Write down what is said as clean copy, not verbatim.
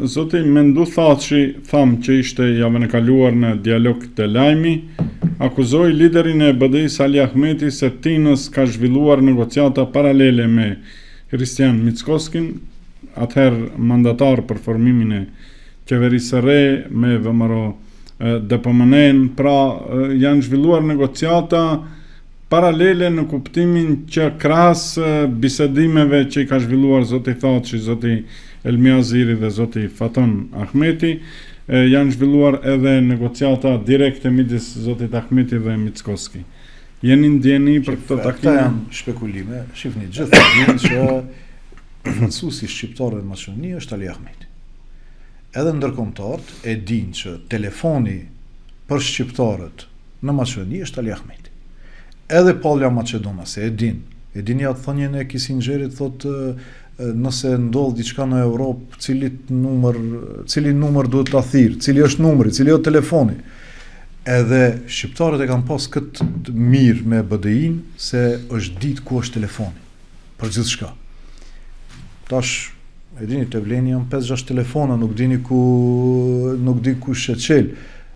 Zoti Menduh Thaçi, thamë që ishte javën e kaluar në Dialog te Lajmi, akuzoi liderin e BDI-së Ali Ahmeti se tinëz ka zhvilluar negociata paralele me Hristijan Mickoskin, atëherë mandatar për formimin e qeverisë së re me VMRO DPMNE-n, pra janë zhvilluar negociata paralele në kuptimin që krahas bisedimeve që i ka zhvilluar zoti Thaçi, zoti Elmi Aziri dhe zoti Faton Ahmeti, janë zhvilluar edhe negociata direkte midis zotit Ahmeti dhe Mickoski. Jeni në dijeni për këto takime? Këto janë shpekulime. Shifni, gjithë e dinë që përfaqësuesi i shqiptarëve në Maqedoni është Ali Ahmeti. Edhe ndërkombëtarët e dinë që telefoni për shqiptarët në Maqedoni është Ali Ahmeti. Edhe pala maqedonase e din. E dini atë thënien e Kissingerit thotë nëse ndodh diçka në Europë, cilit numër, cili numër duhet ta thirr, cili është numri, cili është telefoni. Edhe shqiptarët e kanë pas këtë mirë me BDI-n se është ditë ku është telefoni për gjithçka. Tash e dini te Vleni janë 5-6 telefona, nuk dini ku nuk di kush e çel.